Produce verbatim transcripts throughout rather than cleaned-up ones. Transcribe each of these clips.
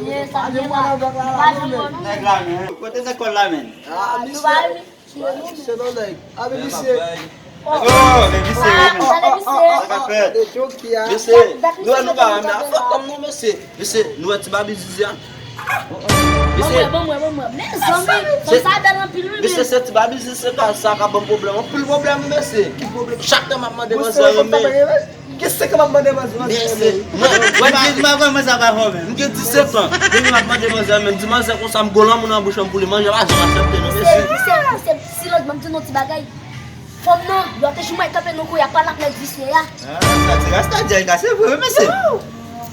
Ye, sa byen la. Nèg la, men. Kote nèg kòl la, men? Ah, misye. Se nan nèg. Ah, men misye. Oh, men misye, men. Sa k ap fèt? Mesye, nou wè nou pa renmen afè kòm nou, mesye. Mesye, nou wè ti babi zizi a? Mesye, bon mwen, bon mwen. Mezanmi, fanm sa bèl anpil, wi, mesye, men. Se ti babi zizi, se ka, sa ka ban m pwoblèm, anpil pwoblèm, wi, mesye. Ki pwoblèm? Chak tan m ap mande manzè renmen. Gen senk an m ap mande manzè, manzè renmen. Mesye, mwen, mwen, mwen, mwen, mwen, sa pa fò, men. M gen disèt an. Depi m ap mande manzè renmen, m di manzè konsa, m gwo lanmou nan bouch an pou li, manzè pa janm aksepte, non, mesye. Mesye, mesye, silans, ban m di nou ti bagay. Fanm nan, yo te jwenn mwen kanpe nan kou, y ap pale ak nèg visye a. Ah, sa ti rasta di a, se vre, wi, mesye.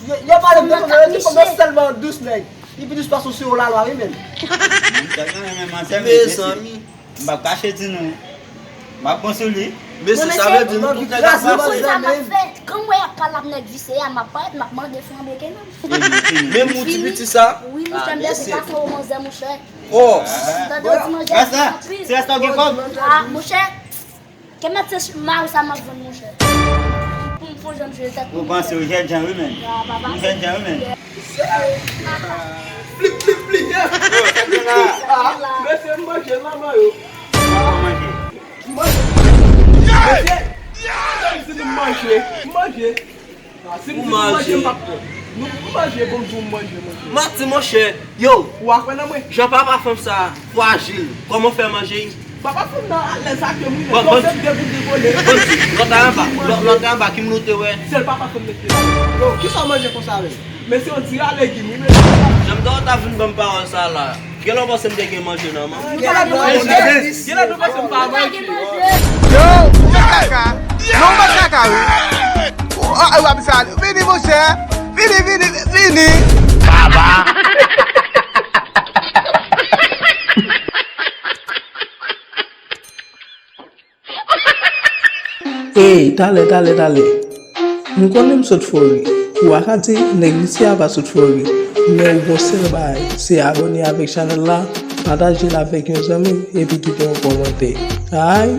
Yo, yo pale de fanm nan, yo di fanm nan sèlman dous, nèg. Li pi dous pase w sou yon lalwa, wi, menm. Mezanmi. Mezanmi. M p ap kache di nou. M ap bon sou li. Mesye, sa vle di nou tout nèg ap pase. Sa m ap fè. Kan m wè y ap pale ak nèg visye a, m ap parèt, m ap mande flanbe ke menm. Menm ou ti piti sa. Wi, monchè, m depi pase yon manzè, monchè. Oh. Tande w di manzè anpil. Ti rasta w gen kòb? Ah, monchè. Ke mèt se mari sa m ap vann, monchè. Pou m fon jan m jwe tèt mwen. Ou panse ou jèd jan wi, men. Ou jèd jan wi, men. Flip, flip, flip, yeah. Flip, flip. Ah, mesye, m manje, manman yo. M manje. M manje. Mesye, si nou manje, m manje. Ah, si m di nou manje, m p ap pran. Nou manje, bon, m di w manje, manje. Manti, monchè. Yo. Ou a kwè nan mwen? Jan papa fanm sa frajil. Kòman w fè manje? Papa fanm nan alèz ak yo, wi, men. Bon, bon, se m te pou debole. Bon, lòt la anba, lòt, lòt la anba, ki moun ou te wè? Sèl papa fanm mete la. Yo, kisa w manje konsa, men? Men se yon diri a legim, wi, men. Jan m ta w ta vin ban m pawòl sa la. Gen lè w panse m te gen manje nan men. Gen lè nou panse m pa manje. Yo, ou fè kaka. Non, ou fè kaka, wi. Ah, ah, ah, sa, vini, monchè. Vini, vini, vini. Baba. Ey, talè, talè, talè. M konnen m sot fò ri. Ou a ka di nèg visye a pa sot fò ri. Men ou gon sèl bagay, se abòne avèk chanèl la, pataje l avèk yon zanmi, epi kite yon kòmantè. Ay!